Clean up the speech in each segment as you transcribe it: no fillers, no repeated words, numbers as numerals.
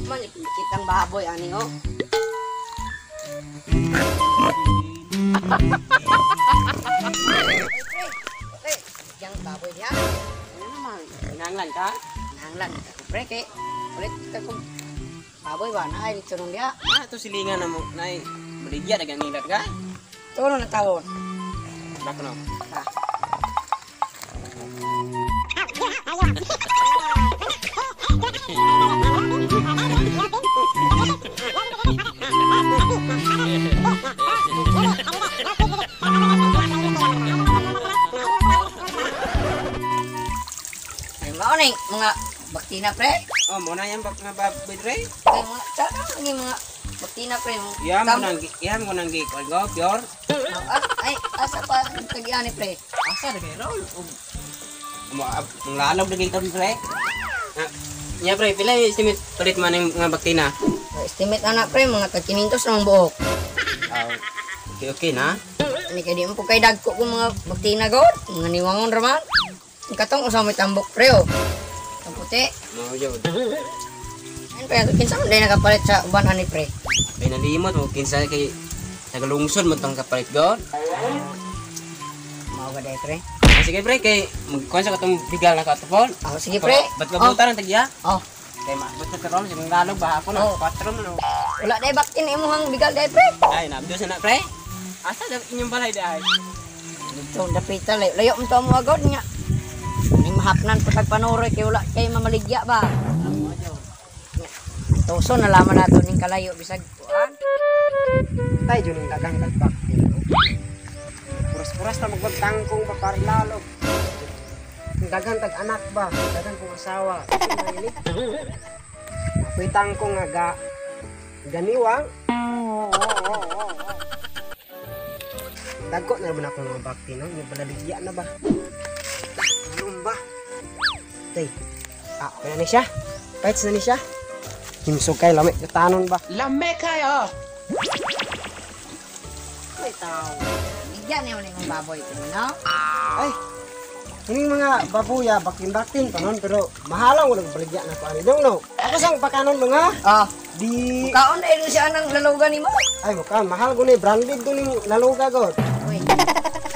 Man, kitang baboy ani oh. Pre, yang baboy diha. Ano naman? Kinahanglan ka? Nanglan ka pre kay ulit ka kung baboy ba na ay litson diha. Ah, ito silingan na mo. Nay, baligya na ganilat ka? Tulo na tawon. Bako no. Ah. Ay, mao na yung mga baktina pre. Oh, mo na yan bak nga baboy pre. Kay mga tsaka ang mga baktina pre. Iya mo nang iya mo nang gikol go pure. Ay, asa pa ang tagiani pre? Asa na kay roll. Mo ang lalog na gito pre. Ah, nya pre, pila estimate palit man ang mga baktina? Estimate ana pre mga tag 500 na ang buok. Ah, okay okay na. Ani kay di mo po kay dagko kung mga baktina god, mga niwangon ra man. Ang katong usa may tambok pre oh. Ang puti. Mo jud. Ayun pre, kinsa man day nakapalit sa uban ani pre? Ay nalimot mo kinsa kay tagalungsod mo tong kapalit god. Mao ba day pre? Ah, sige pre kay magkuan sa katong bigal na katupon. Oh, sige pre. Ba't kabutan ang tagya? Oh, Kay maabot na karon sa mga lalog ba hapon Oh. na 4 na no. wala day baktin imuhang bigal day pre. Ay nabdo sa na pre. Asa daw inyong balay day? Dito dapita layo layo mo to mo agod nya. Ning mahapnan pa tag panuroy kay wala kay mamaligya ba. Tuso nalaman nato ning kalayo bisag kuan. Tay jud ning dagang kalbak. Puras-puras na magbagtangkong paparlalog. Ang dagang tag anak ba, dagang kong asawa. Ako'y tangkong nga ga ganiwang. Dagko na naman ako mga bakti no, yung balaligya na ba? Ano ba? Tay, ah, okay na ni siya. Pets na ni siya. Himsog kay lami, katanon ba? Lame kayo. May tao. Bigyan niyo ning baboy ko no. Ay, kining mga babuya, bakin-bakin pa nun, pero mahalang walang baligya na ko ani dong no. Ako sang pakanon mga Ah, di kaon na rin siya nang lalogan nimo. ay mukha mahal ko ni branded ko ning laluga god. Uy,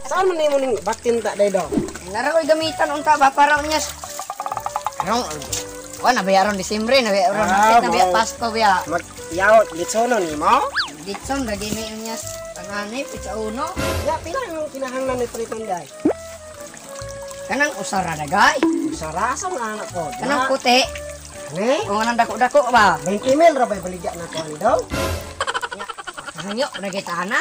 Saan man nimo ning bakin ta day dong? naraoy gamitan unta ba para niya. Karon wa na bayaron Disyembre na bayaron Ah, na biya mo. Pasko biya. Mag yaot litsono nimo? Ditson lagi may niya pangani pitsa uno. Ya pila imong kinahanglan ni Triton day? Kanang usara dagay. Usarasa mga anak ko. Kanang puti. Ne? Kung anang dako-dako ba? 20 mil ra bay baligya na ko ani dong. Hanyo na kita ana.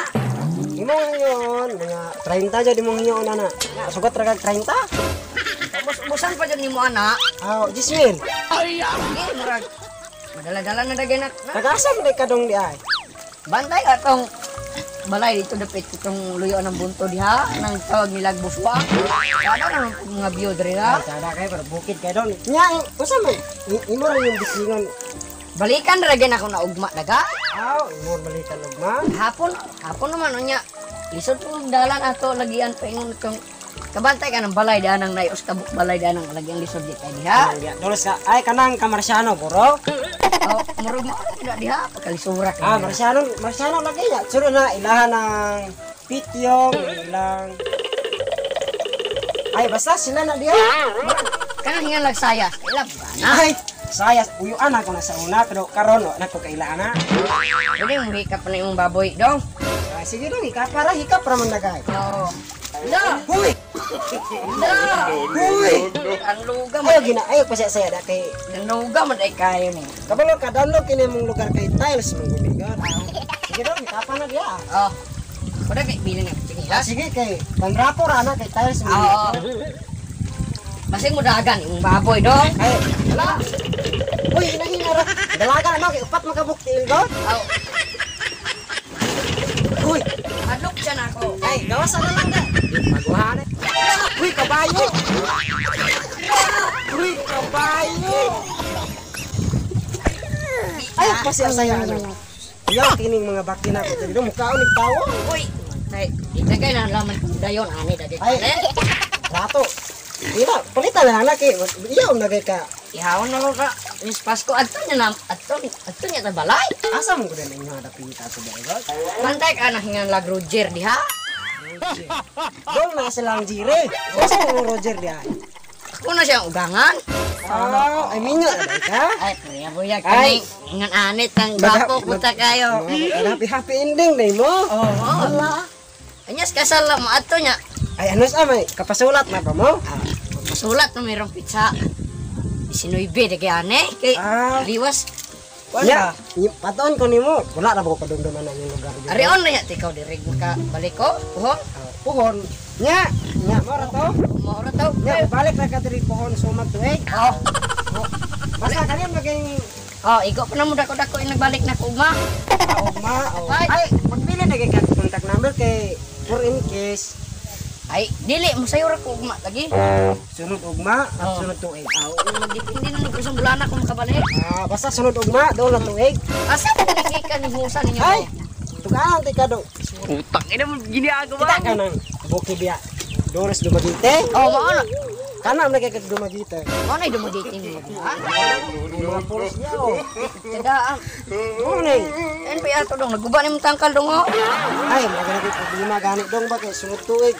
Imong ngayon, mga 30 jud imong hiyon ana. Ya, sugat ra kag 30. Ubus-ubusan pa jud nimo ana. Aw, 10 mil. Sige, murag madala-dala na dagay na. Nag-asa man day kadong di ay. Bantay atong balay dito dapit itong luyo ng bunto diha nang tawag nila buswa. Kada na mga view diri ha. Ay, sada kayo, pero bukid kayo doon. Nya, usa man, imo ra yung bikingon. Balikan ra gyud ako na ugma daga. Aw, imo balikan ugma. Hapon, hapon naman unya. Lisod po dalan ato lagian pa ingon itong kabantay ka ng balay daan ang naios kabuk balay daan ang lagian lisod di kay diha. Kanang Tulos ka. Ay, kanang kamarsyano, bro. Oh, murag mo na diha pagkalisura kay. Ah, marsyano, marsyano lagi ya. Suro na, ilahan ng pityong, ilang... Ay, basta sila na diha. Kanang hingan lag sayas. Ila ba na? Ay, sayas, uyuan ako na sa una, pero karon wa na ko kailaan na. Pwede mo hikap na imong baboy dong. Ay, sige dong, hikap para, hikap ra man nagay. Oo. La! Huy! La! Huy! Ang luga man. Ayo gina, ayo pa siya saya da kay Ang luga man ay kayo ni. Kabalo ka download kini mong lugar kay tiles mong gumigon. Sige daw, hikapan na diya. Oh. Kuda kay bilin ng Ah, chinilas. sige kay panrapo ra na kay tiles mong. Oo. Basing mo dagan imong baboy dong. Ay, La! uy, hinahina ra. Dalaga na kay upat makabuk tiil god. Aw, Uy, hadlok siya na ako. ay gawas na lang da. Maguha na. Uy, kabayo. Uy, kabayo. Ay, pasya saya ano. Iyaw kining mga bakina ko dito mukaon ni tawo. Uy, tay, di tagay na laman kong dayon ani dagay. Ay. Rato. Ila, palitan na lang na kay iyaw na kay ka. Ihawon na ko ka. Miss Pasko adto niya na adto adto niya ta balay. Asa mo gud na inyo dapita sa balay? Bantay ka na hingan lag Roger diha. Dol na silang jire. Asa mo Roger diha? Ako na siyang ugangan. Ah, ay minyo na ba ka? Ay, kuya buya Ay. kani ingan anit ang gwapo ko ta kayo. Happy happy ending day mo. Oo. Wala. Anyas kasal lang mo adto niya. Ay ano sa may kapasulat na ba mo? Masulat na mayroong pizza. 19 de kay ane kay Ah. liwas. Wala. Patuon ko nimo. Wala ra ba ko padumduman na inyong lugar. Ari on na niya tikaw dirig maka balik ko. Puhon. Ah, puhon. Nya, nya mo ra to. Mo ra taw. Nya balik ra ka diri puhon sumag tuig. Oh. Basta kanin maging Oh, igo pa na mo dako-dako yung nagbalik na kugma. ugma. Oh. Ay. Ay, magpili na kay ka contact number kay for in case Ay, dili mo sayo ra ko ugma lagi. sunod ugma at Oh. sunod tuig. Aw, magdepende na ni isang bulan ako makabalik. Ah, basta sunod ugma doon na tuig. Asa mo nakika ni Musa ninyo? Ay, tugaan ti ka do. Putang ina mo ginagawa. Kita ka nang bukid diya. Doris Dumaguite. Oh, mao na. Kana man kay ka Dumaguite. Mao na dumagiting mo. Ha? Mga pulos niya oh. Tada ang Morning. en pa ato dong naguba ni mong tangkal dong oh. Ay, mga ganit problema gani dong ba kay sunod tuig.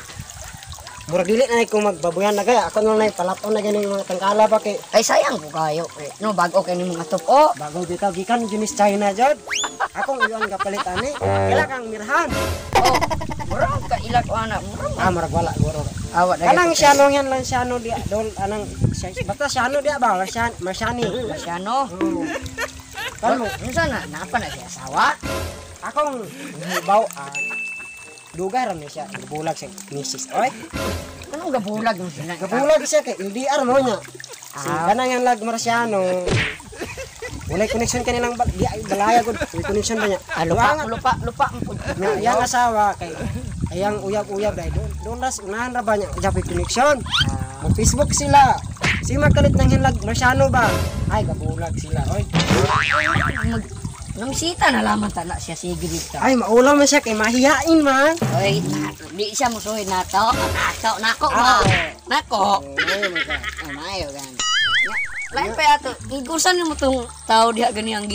Murag dili na ko magbabuyan na kaya ako na lang palaton na gani yung mga tangkala ba kay Ay sayang ko kayo. Eh, no bago kay nimong atop oh. bago bitaw gikan junis China jod. Akong uyon kapalit ani. Kila kang mirhan. Oh, murag ka ila ko ana. Murag. Ah, murag wala guro. Awa dagit. Kanang siyano yan lang siyano diya dol anang basta siyano diya ba Marsian Marsiani. Marciano. Oh. Kamo Unsa na napa na siya asawa? akong baw ah, dugay ra ni siya gabulag sa misis oy. Anong gabulag mo sila? Gabulag siya kay LDR mo niya. Si kanang yan lag Marciano. Walay connection kanilang di ay balaya gud. May connection ba niya? Ah, lupa, lupa, lupa. ang pud. Nya yang asawa kay ayang uyab-uyab dai doon doon ras unahan ra ba niya Japay connection. Mag Facebook sila. Si magkalit ng hinlag Marciano ba? Ay gabulag sila oy. Mag namisita na lamang tana siya sige dito. Ay maulam man siya kay mahiyain man. Oy, di siya musuhin na to. Nako, nako ba? Ah. Nako. Oh, my God. Oh, maayo gan. Nya, lain pa ato. Igusan nimo tong tao diha gani ang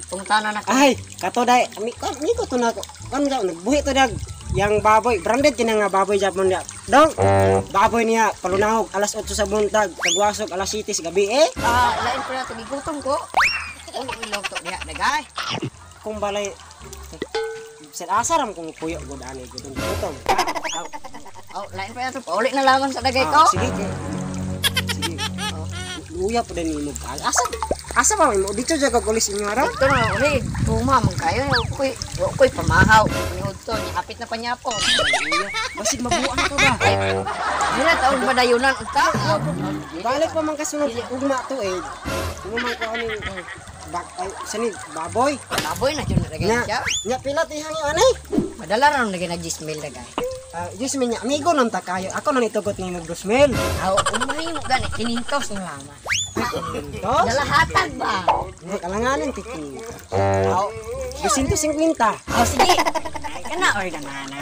pungtana na ko. Ay, kato dai, mi ko mi ko to na ko. Kan daw nagbuhi to dag yang baboy, branded kina nga baboy Japon dia. Dong, baboy niya palunahog alas 8 sa buntag, kagwasog alas 7 sa gabi eh. Ah, lain pa ato gigutom ko. Ulo ilog to diha dagay. Kung balay sa asa ram kung puyo gud ani gud gutom. Oh, lain pa ato pauli na lamang sa dagay ko. Ah, sige kay. Sige. Oh, luya pa din nimo. Asa asa ba mo dito jud ka kulis inyo araw? Ito na uli, tuma man kayo, wa ko'y pamahaw. Paniud to, niya hapit na panyapo. Basig mabuang ka ba? Ay, dila taon madayunan unta. Balik pa man kasunod ugma to eh. Mo man ko aning bak ay sani baboy. Baboy na jud na dagay Nya, siya. nya pila tihang ani? Madala ra nagay na gismail dagay. Ah, Diyos mi nya amigo nang takayo. Ako na nitugot ni mong 2,000. Aw, umahin mo gani kinintos na lamang. To? Dala hatag ba? Hindi kalanganin tiki. Aw, 250. aw sige. Ay kana or na na.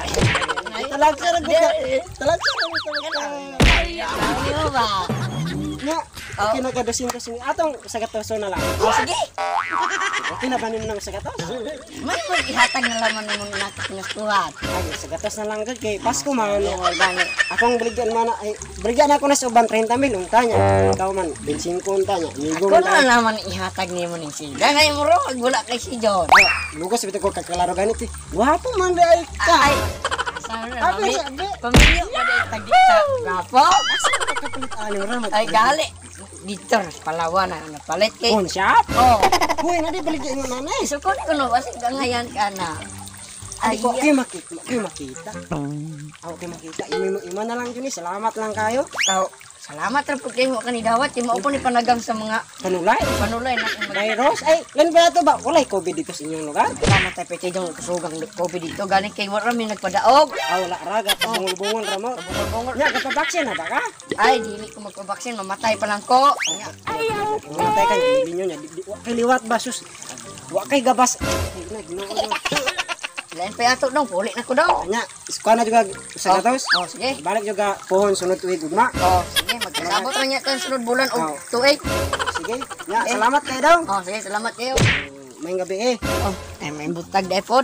Talag sa ragot ka. Talag sa ragot ka. Ayo ba? Nya, okay na ka 250. Atong sa katoso na lang. Aw sige. Okay na ba nimo ng sa katos? May mo ihatag na laman nimo nakakinastuhan. Ay, sa gatos na lang gud kay Pasko man. Oh, gani. Akong baligyan man ay baligyan ako na sa uban 30 mil unta niya. Ikaw man 25 unta niya. Amigo Ako man. na naman ihatag nimo ning sida. Ngay mo ro wala kay si John. Oh, lugos bitaw ko kaklaro ganit eh. Wapo man di ay ka. Ay, asa na Abi, mami? abi. Pamilyo pa dahil tagita. Gapo? Asa ka kapalit ani ra mag. Ay, gali. Dito, sa Palawan na napalit kay. Phone shop. Oh, Huy, na di baligyan mo nanay. so ko no, basig gangayan ka na. Ay, Ay, ko kayo makita, kayo makita. Ako kayo makita. Imo imo na lang jud ni. Salamat lang kayo. Tao, salamat ra pud kayo mo kanidawat kay mao po ni panagang sa mga Panulay. panulay na kung mag Virus. Ay, lan ba to ba? Walay COVID dito sa inyong lugar? Salamat tayo pwede dong kusugang COVID dito. Galing kay wala mi nagpadaog. Ah, wala ra bungol-bungol ra mo. Bungol-bungol. Nya, kapabaksin na ba ka? Ay, dili ko magpabaksin, mamatay pa lang ko. Nya, Mamatay ka, hindi nyo niya. Wa kay liwat ba, sus? Wa kay gabas. Ay, na, ginoo na. Lain pa ato dong, puli na ko dong. Anya, iskuha na juga usa ka tos. Oh, sige. Balik juga pohon sunod tuig ugma. Oh, sige, magkasabot man niya tong sunod bulan og Oh. tuig. Sige. Nya, salamat kay dong. Oh, sige, salamat kayo. May gabi eh. Oh, ay may butag depot.